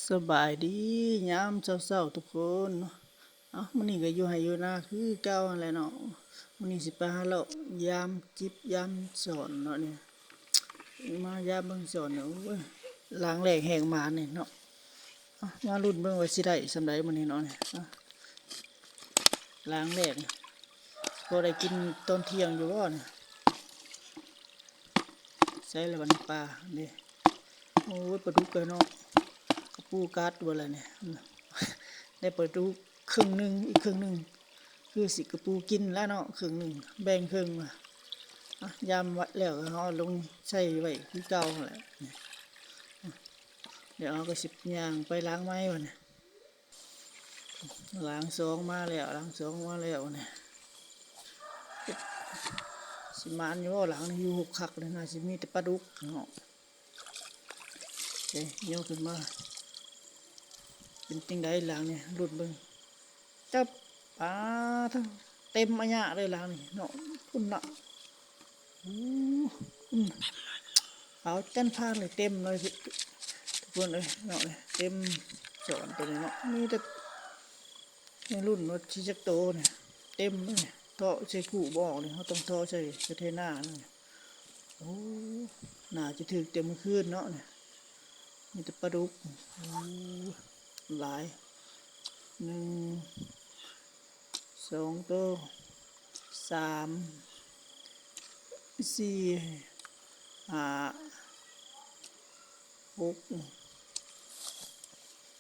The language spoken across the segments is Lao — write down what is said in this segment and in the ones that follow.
ສະບາຍດີຍາມເຊົ້າໆທຸກຄົນເນາະ. ເອົ້າ ມື້ນີ້ກໍຢູ່ໄຮ່ຢູ່ນາຄືເກົ່າຫັ້ນແຫຼະເນາະ. ມື້ນີ້ຊິໄປຫາເລາະຍາມຈິບຍາມຊ່ອນເນາະນີ້ ມາຍາມເບິ່ງຊ່ອນເນາະ. ໂອ້ຍ ລາງແລກແຮງໝານນີ້ເນາະ. ເອົ້າ ມາລຸ້ນເບິ່ງວ່າຊິໄດ້ສ່ຳໃດມື້ນີ້ເນາະນີ້. ເອົ້າ ລາງແລກ ພໍໄດ້ກິນຕອນທ່ຽງຢູ່ບໍ່ນີ້? ໃສ່ລະບັດນີ້ປາເດ້. ໂອ້ຍ ປາດຸກເດ້ເນາະ ກະປູກັດເບິດລະນີ້. ໄດ້ປາດຸກເຄິ່ງໜຶ່ງ ອີກເຄິ່ງໜຶ່ງຄືຊິກະປູກິນລະເນາະ ເຄິ່ງໜຶ່ງ ແບ່ງເຄິ່ງລະ. ອ່ະ ຍາມແລ້ວເຮົາເອົາລົງໃສ່ໄວ້ຄືເກົ່າຫັ້ນແຫຼະ. ດຽວເຮົາກໍຊິຍ່າງໄປລ້າງໄມ້ບັດນີ້. ລ້າງສອງມາແລ້ວ ລ້າງສອງມາແລ້ວນີ້. ຊິໝານຢູ່ບໍ່ ລ້າງນີ້ຢູ່ຫົກຄັກເລີຍ ໜ້າຊິມີແຕ່ປາດຸກເນາະ. ເອີ ຍົກຂຶ້ນມາ ເປັນຈັ່ງໃດລ້າງນີ້ ລຸ້ນເບິ່ງ. ຈັບ ປາໂທ້ ເຕັມອາຍະເລີຍລ້າງນີ້ເນາະ ພຸ້ນນະ. ໂອ້ ອືມ ຂາວຈັນພານເລີຍ ເຕັມເລີຍທຸກຄົນເອີຍເນາະ. ເຕັມຊ່ອນໂຕນີ້ເນາະ ມີແຕ່ໃນລຸ້ນວ່າຊິຈັກໂຕນີ້ ເຕັມເລີຍ. ເທາະໃສ່ກຸບໍ່ອອກນີ້ ເຮົາຕ້ອງເທາະໃສ່ກະເທນານີ້. ໂອ້ ໜ້າຈະຖືກແຕ່ມື້ຄືນເນາະນີ້ ມີແຕ່ປາດຸກ. ໂອ້ ຫຼາຍ ໜຶ່ງ ສອງໂຕ ສາມ ສີ່ ຫ້າ ຫົກ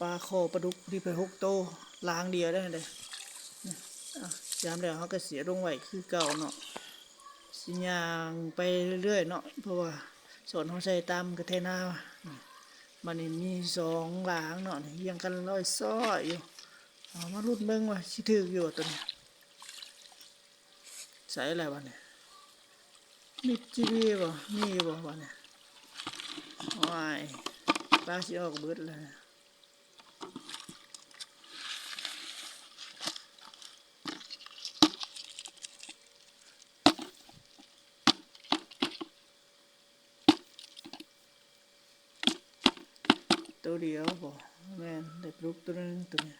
ປາຄໍປາດຸກນີ້ໄປຫົກໂຕ ລ້າງດຽວໄດ້ເດ້. ອ່ະ ຍາມແລ້ວເຮົາກໍຊິເອົາລົງໄວ້ຄືເກົ່າເນາະ. ຊິຍ່າງໄປເລື້ອຍໆເນາະ ເພາະວ່າສອນເຮົາໃສ່ຕາມກະເທນາ. ບັດນີ້ມີສອງລາງເນາະ ຮຽງກັນລອຍຊ້ອຍຢູ່. ເອົາມາລຸ້ນເບິ່ງວ່າຊິຖືກຢູ່ບໍ່ໂຕນີ້. ໃສ່ແລ້ວບັດນີ້ ມີຈີບີບໍ່ ມີຢູ່ບໍ່ບັດນີ້? ໂອ້ຍ ປາຊິອອກເບິດແລ້ວ. ໂຕດຽວບໍ່? ແມ່ນ ໄດ້ປາດຸກໂຕໜຶ່ງໂຕນີ້.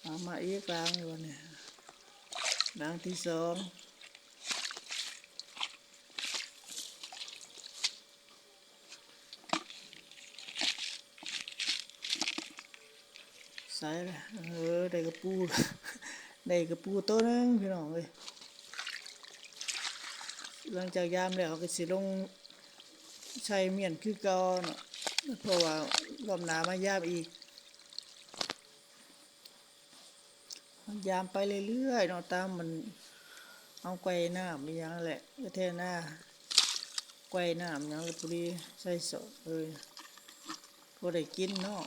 ເອົາມາອີກລາງໜຶ່ງບັດນີ້ ລາງທີສອງ. ໃສ່ລະ ເອີ ໄດ້ກະປູ ໄດ້ກະປູໂຕໜຶ່ງພີ່ນ້ອງເອີຍ. ຫຼັງຈາກຍາມແລ້ວເຮົາກໍຊິລົງໃສ່ມ້ຽນຄືເກົ່າເນາະ ເພາະວ່າລອບໜ້າມາຍາມອີກ. ຍາມໄປເລື້ອຍໆເນາະ ຕາມມັນເອົາໄກ່ນ້ຳອີ່ຫຍັງແຫຼະ ກະແທນາ ໄກ່ນ້ຳຫຍັງລະ ພໍດີໃສ່ສອກເລີຍ ພໍໄດ້ກິນເນາະ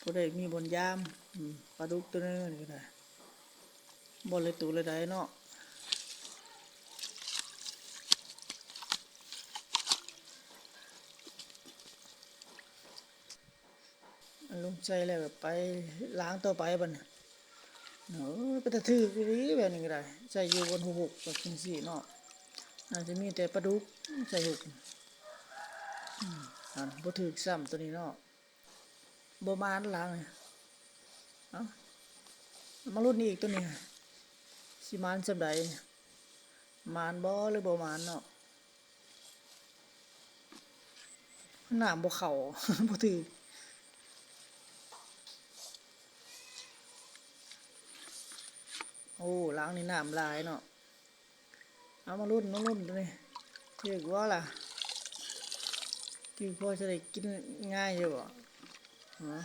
ພໍໄດ້ມີບ່ອນຍາມ. ອືມ ປາດຸກໂຕໜຶ່ງນີ້ກໍໄດ້ ບໍ່ຫຼາຍໂຕຫຼາຍໃດເນາະ. ລົງໃສ່ແລ້ວກໍໄປລ້າງຕໍ່ໄປບັດນີ້. ເອີ ເປັນຕາຖືກອີ່ຫຼີແບບນີ້ກໍໄດ້ ໃສ່ຢູ່ບ່ອນຫົກໆແບບຈັ່ງຊີ້ເນາະ. ໜ້າຈະມີແຕ່ປາດຸກໃສ່ຫົກ. ອືມ ອັນ ບໍ່ຖືກຊ້ຳໂຕນີ້ເນາະ. ບໍ່ໝານຫຼັງນີ້. ເອົ້າ ມາລຸ້ນອີກໂຕນີ້ ຊິໝານສ່ຳໃດ? ໝານບໍ່ ຫຼືບໍ່ໝານເນາະ? ນ້ຳບໍ່ເຂົ້າ ບໍ່ຖືກ. ໂອ້ ຫຼັງນີ້ນ້ຳຫຼາຍເນາະ. ເອົາມາລຸ້ນ ມາລຸ້ນໂຕນີ້ ຖືກບໍ່ລະ? ຖືກພໍຈະໄດ້ກິນງ່າຍຢູ່ບໍ່? ຮະ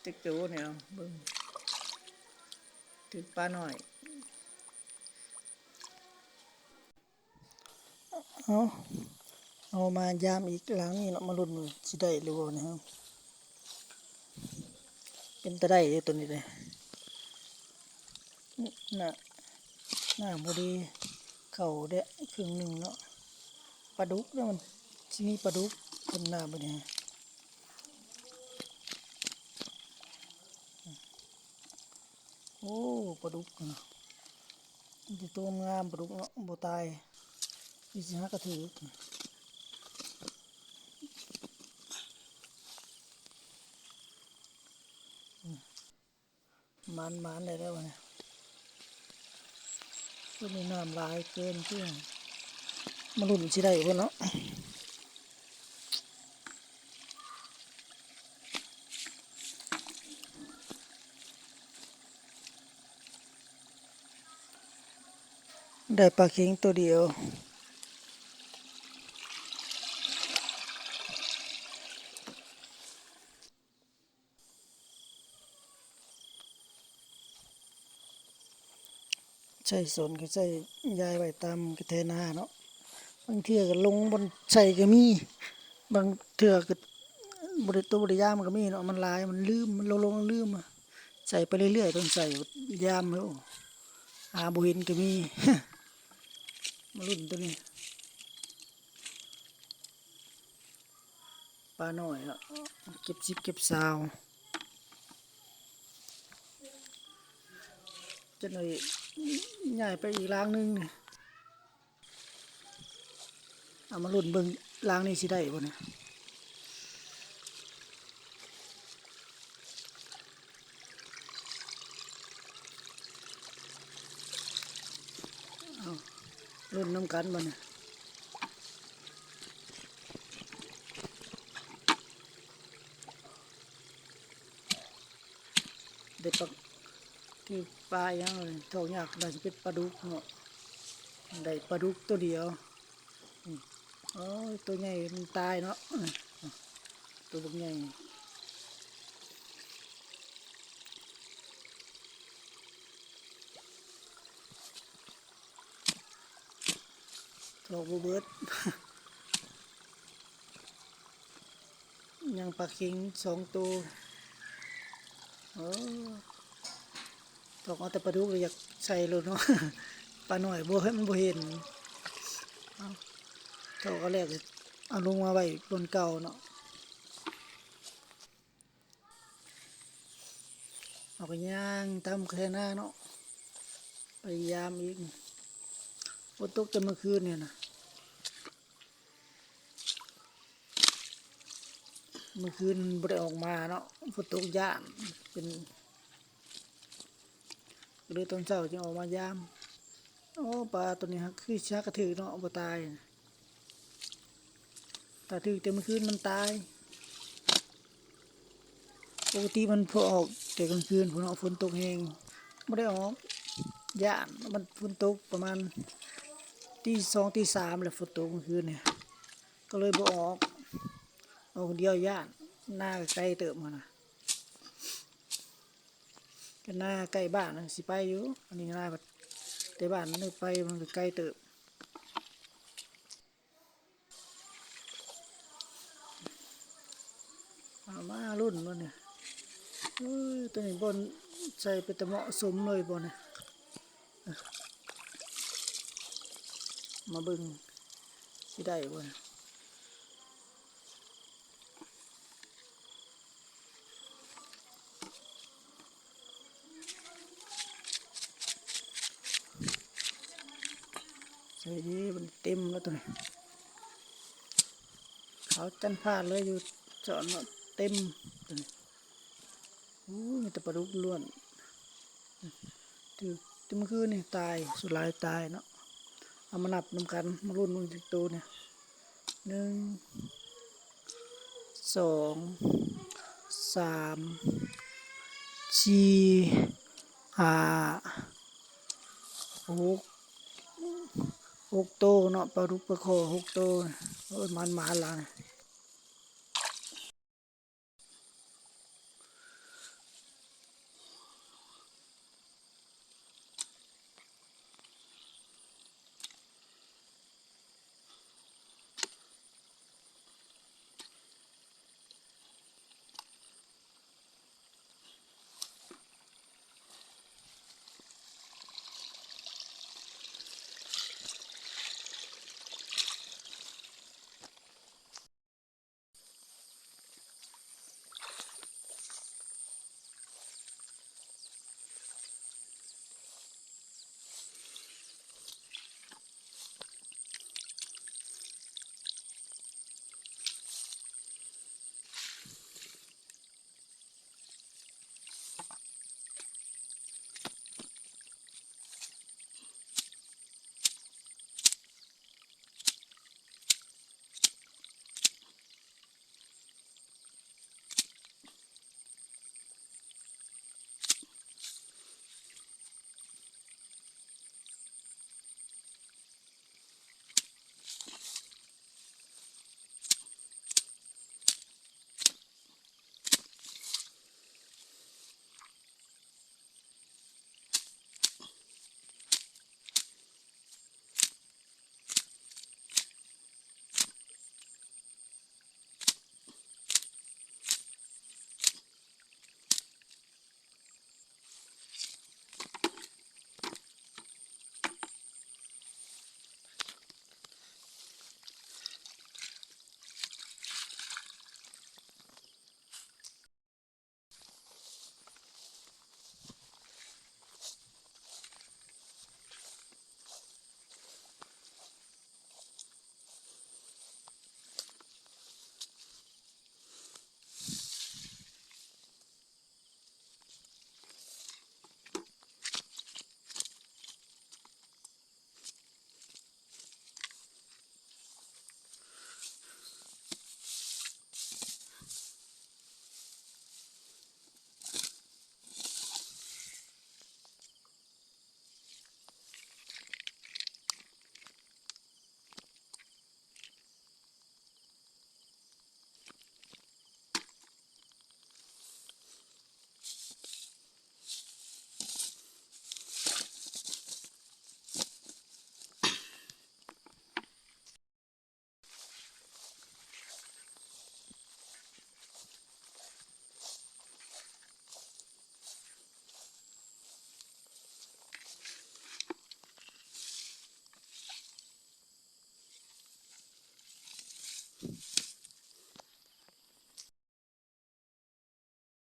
ຈັກໂຕນີ້ ເອົາເບິ່ງ ຖືກປານ້ອຍ. ເອົາ ເອົາມາຢາມອີກຫຼັງນີ້ເນາະ ມາລຸ້ນວ່າຊິໄດ້ຫຼືບໍ່ນີ້. ເປັນຕາໄດ້ຢູ່ໂຕນີ້ເດ້ ໜ້າ ໜ້າບໍ່ດີ ເຂົ້າແດ່ເຄິ່ງໜຶ່ງເນາະ. ປາດຸກເດ້ ມັນຊິມີປາດຸກຂຶ້ນໜ້າບັດນີ້. ໂອ້ ປາດຸກ ມີແຕ່ໂຕງາມ ປາດຸກເນາະ ບໍ່ຕາຍ. ຊິຫາກະຖືກ. ໝານໆ ໄດ້ແລ້ວບັດນີ້. ໂອ້ ມີນ້ຳຫຼາຍເກີນ ຄື ມາລຸ້ນຊິໄດ້ບໍ່ເນາະ. ໄດ້ປາເຂັງໂຕດຽວ. ໃສ່ສົນກໍໃສ່ຢາຍໄວ້ຕາມກະແທນາເນາະ. ບາງເທື່ອກໍລົງບ່ອນໃສ່ກໍມີ, ບາງເທື່ອກໍບໍ່ໄດ້ໂຕໄດ້ຢາມກໍມີເນາະ. ມັນຫຼາຍ ມັນລືມ ມັນຫຼົງໆລືມ ໃສ່ໄປເລື້ອຍໆ ຕ້ອງໃສ່ຢາມ ໂອ້ ຫາບໍ່ເຫັນກໍມີ. ມາລຸ້ນໂຕນີ້. ປານ້ອຍເນາະ ເກັບສິບເກັບຊາວ. ຈັກໜ້ອຍຍ້າຍໄປອີກຫຼັງໜຶ່ງນີ້. ເອົາມາລຸ້ນເບິ່ງຫຼັງນີ້ຊິໄດ້ບໍ່ນີ້. ເອົາ ລຸ້ນນຳກັນບັດນີ້. ໄດ້ປາ ຖືກປາຫຍັງນີ້ ທ້ອງຍາກ ໜ້າຊິເປັນປາດຸກເນາະ. ໄດ້ປາດຸກໂຕດຽວ. ອືມ ໂອ້ຍ ໂຕໃຫຍ່ມັນຕາຍເນາະ. ເອີ ໂຕບັກໃຫຍ່ ຖອກບໍ່ເບິດ. ຍັງປາເຂັງສອງໂຕ. ໂອ້ ຖອກເອົາແຕ່ປາດຸກ ຢາກໃສ່ໂລດເນາະ. ປານ້ອຍບໍ່ ມັນບໍ່ເຫັນ. ເອົາ ຖອກເອົາແລ້ວກໍເອົາລົງມາໄວ້ບ່ອນເກົ່າເນາະ. ເຮົາກໍຍ່າງຕາມໄຮ່ນາເນາະ ໄປຢາມອີກ. ຝົນຕົກແຕ່ມື້ຄືນນີ້ນະ. ມື້ຄືນບໍ່ໄດ້ອອກມາເນາະ ຝົນຕົກ ຢ້ານເປັນ ກໍເລີຍຕອນເຊົ້າຈຶ່ງອອກມາຢາມ. ໂອ້ ປາໂຕນີ້ຄືຊິຫາກະຖືກເນາະ ບໍ່ຕາຍ. ຖ້າຖືກແຕ່ມື້ຄືນມັນຕາຍ. ປົກກະຕິມັນພໍອອກແຕ່ກາງຄືນພຸ້ນເນາະ ຝົນຕົກແຮງ ບໍ່ໄດ້ອອກ ຢ້ານ. ມັນຝົນຕົກປະມານຕີສອງ ຕີສາມແຫຼະ ຝົນຕົກມື້ຄືນນີ້ ກໍເລີຍບໍ່ອອກ. ອອກຄົນດຽວຢ້ານ. ນາກໍໄກເຕີບຫັ້ນນະ ກໍນາໃກ້ບ້ານ ຊິໄປຢູ່. ອັນນີ້ນາແຕ່ບ້ານໄປມັນກໍໄກເຕີບ. ເອົາມາລຸ້ນບໍ່ນີ້. ເອີ ໂຕນີ້ບ່ອນໃສ່ເປັນຕາເໝາະສົມເລີຍບໍ່ນີ້. ມາເບິ່ງຊິໄດ້ບໍ່ນີ້. ໃສ່ເດ້ ມັນເຕັມແລ້ວໂຕນີ້ ຂາວຈັນພາດເລີຍ ຢູ່ຈອດເນາະ ເຕັມໂຕນີ້. ໂອ້ຍ ມີແຕ່ປາດຸກລ້ວນ. ຖືກແຕ່ມື້ຄືນນີ້ຕາຍ ສ່ວນຫຼາຍຕາຍເນາະ. ເອົາມານັບນຳກັນ ມາລຸ້ນເບິ່ງຈັກໂຕນີ້. ໜຶ່ງ ສອງ ສາມ ສີ່ ຫ້າ ຫົກ ຫົກໂຕເນາະ ປາດຸກປາຄໍ່ຫົກໂຕ. ໂອ້ຍ ໝານໆລະ.